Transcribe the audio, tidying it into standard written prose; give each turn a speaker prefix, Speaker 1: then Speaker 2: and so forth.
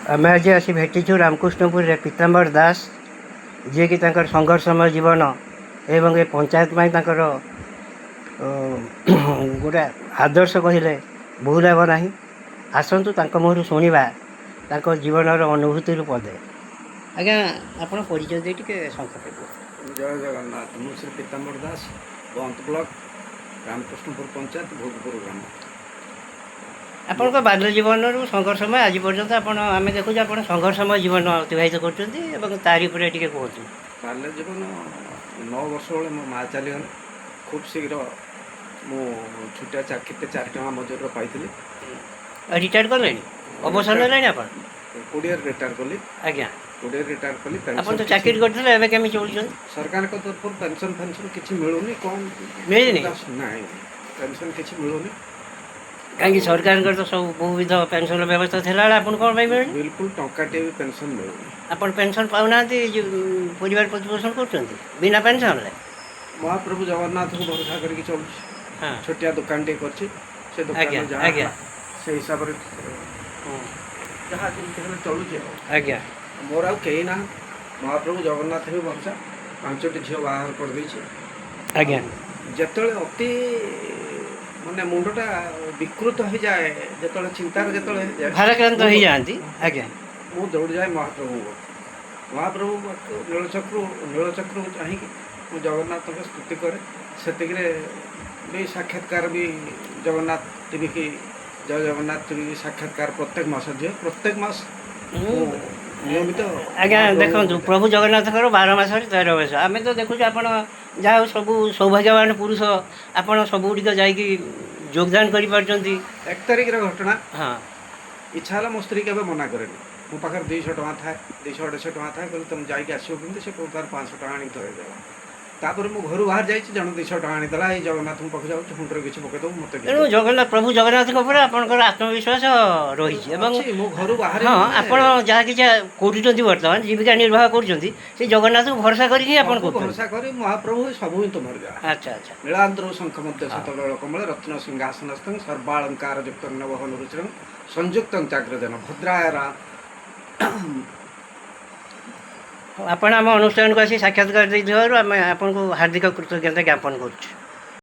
Speaker 1: ଆମେ ଆଜି ଆସି ଭେଟିଛୁ ରାମକୃଷ୍ଣପୁରରେ ପୀତାମ୍ବର ଦାସ, ଯିଏକି ତାଙ୍କର ସଂଘର୍ଷମୟ ଜୀବନ ଏବଂ ଏ ପଞ୍ଚାୟତ ପାଇଁ ତାଙ୍କର ଗୋଟେ ଆଦର୍ଶ କହିଲେ ଭୁଲ ହେବ ନାହିଁ। ଆସନ୍ତୁ ତାଙ୍କ ମୁହଁରୁ ଶୁଣିବା ତାଙ୍କ ଜୀବନର ଅନୁଭୂତିରୁ ପଦେ। ଆଜ୍ଞା, ଆପଣ ପରିଚୟ ଦେଇ ଟିକେ ସଂକ୍ଷେପ କୁହନ୍ତୁ।
Speaker 2: ଜୟ ଜଗନ୍ନାଥ। ମୁଁ ଶ୍ରୀ ପୀତାମ୍ବର ଦାସ, ବନ୍ତ ବ୍ଲକ, ରାମକୃଷ୍ଣପୁର ପଞ୍ଚାୟତ, ଭୋଗପୁର ଗ୍ରାମ।
Speaker 1: ଆପଣଙ୍କ ବାଲ୍ୟ ଜୀବନରୁ ସଂଘର୍ଷମୟ ଆଜି ପର୍ଯ୍ୟନ୍ତ ଆପଣ, ଆମେ ଦେଖୁଛୁ ଆପଣ ସଂଘର୍ଷମୟ ଜୀବନ ଅତିବାହିତ କରୁଛନ୍ତି ଏବଂ ତାରି ଉପରେ ଟିକେ କୁହନ୍ତୁ।
Speaker 2: ବାଲ୍ୟ ଜୀବନ 9 ବର୍ଷ ବେଳେ ମୋ ମା ଚାଲିଗଲେ। ଖୁବ୍ ଶୀଘ୍ର ମୁଁ ଛୋଟିଆ ଚାକିରିଟେ 4 ଟଙ୍କା ମଜୁରୀର ପାଇଥିଲି।
Speaker 1: ରିଟାୟାର୍ଡ଼ କଲେଣି, ଅବସର ନେଲେଣି ଆପଣ?
Speaker 2: 20ରେ ରିଟାୟାର କଲି। 20ରେ ରିଟାୟାର କଲି।
Speaker 1: ଆପଣ ତ
Speaker 2: ପେନସନ୍
Speaker 1: ଚାକିରି କରିଥିଲେ, ଏବେ କେମିତି ଚଳୁଛନ୍ତି?
Speaker 2: ସରକାରଙ୍କ ତରଫରୁ ପେନସନ୍ ଫେନସନ୍ କିଛି ମିଳୁନି। କ'ଣ
Speaker 1: ମିଳିନି?
Speaker 2: ନାଇଁ, ପେନସନ୍ କିଛି ମିଳୁନି।
Speaker 1: କାହିଁକି? ସରକାରଙ୍କର ତ ସବୁ ବହୁବିଧ ପେନସନ୍ର ବ୍ୟବସ୍ଥା ଥିଲାବେଳେ ଆପଣ କ'ଣ ପାଇଁ ମିଳୁନି?
Speaker 2: ବିଲକୁଲ ଟଙ୍କାଟିଏ ବି ପେନସନ୍ ମିଳୁନି।
Speaker 1: ଆପଣ ପେନସନ୍ ପାଉନାହାନ୍ତି, ପରିବାର ପ୍ରତିପୋଷଣ କରୁଛନ୍ତି ବିନା ପେନସନ୍ରେ?
Speaker 2: ମହାପ୍ରଭୁ ଜଗନ୍ନାଥଙ୍କୁ ଭରସା କରିକି ଚଳୁଛି। ଛୋଟିଆ ଦୋକାନଟିଏ କରିଛି। ସେ ଦୋକାନ ଯାହା ହେଲା, ସେଇ ହିସାବରେ ଯାହା ଯେମିତି ହେଲେ ଚଳୁଛି ଆଉ। ମୋର ଆଉ କେହି ନାହାନ୍ତି, ମହାପ୍ରଭୁ ଜଗନ୍ନାଥ ବି ଭରସା। ପାଞ୍ଚଟି ଝିଅ ବାହାଘର କରିଦେଇଛି। ଯେତେବେଳେ ଅତି ମାନେ ମୁଣ୍ଡଟା ବିକୃତ ହେଇଯାଏ, ଯେତେବେଳେ ଚିନ୍ତାରେ ଯେତେବେଳେ ହେଇଯାଏ,
Speaker 1: ଭାରାକ୍ରାନ୍ତ ହେଇଯାଆନ୍ତି, ଆଜ୍ଞା।
Speaker 2: ମୁଁ ଦୌଡ଼ିଯାଏ ମହାପ୍ରଭୁଙ୍କ ପାଖକୁ। ମହାପ୍ରଭୁ ପାଖକୁ ନୀଳଚକ୍ରକୁ ଚାହିଁକି ମୁଁ ଜଗନ୍ନାଥଙ୍କ ସ୍ତୁତି କରେ। ସେତିକିରେ ବି ସାକ୍ଷାତକାର ବି ଜଗନ୍ନାଥ ଟିଭି କି ଜୟ ଜଗନ୍ନାଥ ଟିଭି ସାକ୍ଷାତକାର ପ୍ରତ୍ୟେକ ମାସ ଦିଏ। ପ୍ରତ୍ୟେକ ମାସ ମୁଁ ନିୟମିତ
Speaker 1: ଆଜ୍ଞା,
Speaker 2: ମହାପ୍ରଭୁଙ୍କୁ
Speaker 1: ଦେଖନ୍ତୁ, ପ୍ରଭୁ ଜଗନ୍ନାଥଙ୍କର 12 ମାସରେ 13 ମାସ। ଆମେ ତ ଦେଖୁଛୁ ଆପଣ ଯାହା ହଉ ସବୁ ସୌଭାଗ୍ୟବାନ ପୁରୁଷ, ଆପଣ ସବୁଗୁଡ଼ିକ ଯାଇକି ଯୋଗଦାନ କରିପାରୁଛନ୍ତି।
Speaker 2: 1 ତାରିଖର ଘଟଣା। ଇଚ୍ଛା ହେଲା, ମୋ ସ୍ତ୍ରୀ କେବେ ମନା କରେନି। ମୋ ପାଖରେ 200 ଟଙ୍କା ଥାଏ, 200 250 ଟଙ୍କା ଥାଏ। କହିଲେ, ତୁମେ ଯାଇକି ଆସିବ କେମିତି? ସେ କୋଉ ତାର 500 ଟଙ୍କା ଆଣିକି ଧରେଇଦେଲା। ତାପରେ ମୁଁ ଘରୁ ବାହାରି ଯାଇଛି, ଜଣେ 200 ଟଙ୍କା ଆଣିଦେଲା। ଏଇ ଜଗନ୍ନାଥଙ୍କ ପାଖକୁ ଯାଉଛି, ହୁଣ୍ଡରେ କିଛି ପକେଇଦେବୁ ମୋତେ କିଛି
Speaker 1: ତେଣୁ ଜଗନ୍ନାଥ, ପ୍ରଭୁ ଜଗନ୍ନାଥଙ୍କ ଉପରେ ଆପଣଙ୍କର ଆତ୍ମବିଶ୍ୱାସ ରହିଛି ଏବଂ
Speaker 2: ଅଛି। ମୁଁ ଘରୁ ବାହାରି
Speaker 1: ଆପଣ ଯାହା କିଛି କରୁଛନ୍ତି, ବର୍ତ୍ତମାନ ଜୀବିକା ନିର୍ବାହ କରୁଛନ୍ତି, ସେ ଜଗନ୍ନାଥଙ୍କୁ ଭରସା କରିକି ହିଁ ଆପଣ
Speaker 2: ସବୁ
Speaker 1: କରୁଛନ୍ତି।
Speaker 2: ଭରସା କରି, ମହାପ୍ରଭୁ ସବୁ ହିଁ ତୁମର ଯାହା।
Speaker 1: ଆଚ୍ଛା ଆଚ୍ଛା
Speaker 2: ନୀଳାଦ୍ରौ ଶଙ୍ଖ ମଧ୍ୟ ଶତଦଳ କମଳ ରତ୍ନ ସିଂହାସନସ୍ଥଂ ସର୍ବାଳଙ୍କାର ଯୁକ୍ତ ନବଘନ ରୁଚିରଂ ସଂଯୁକ୍ତ ଚାଗ୍ରଜନ ଭଦ୍ରାୟ
Speaker 1: ଆପଣ ଆମ ଅନୁଷ୍ଠାନକୁ ଆସି ସାକ୍ଷାତକାର ଦେଇଥିବାରୁ ଆମେ ଆପଣଙ୍କୁ ହାର୍ଦ୍ଦିକ କୃତଜ୍ଞତା ଜ୍ଞାପନ କରୁଛୁ।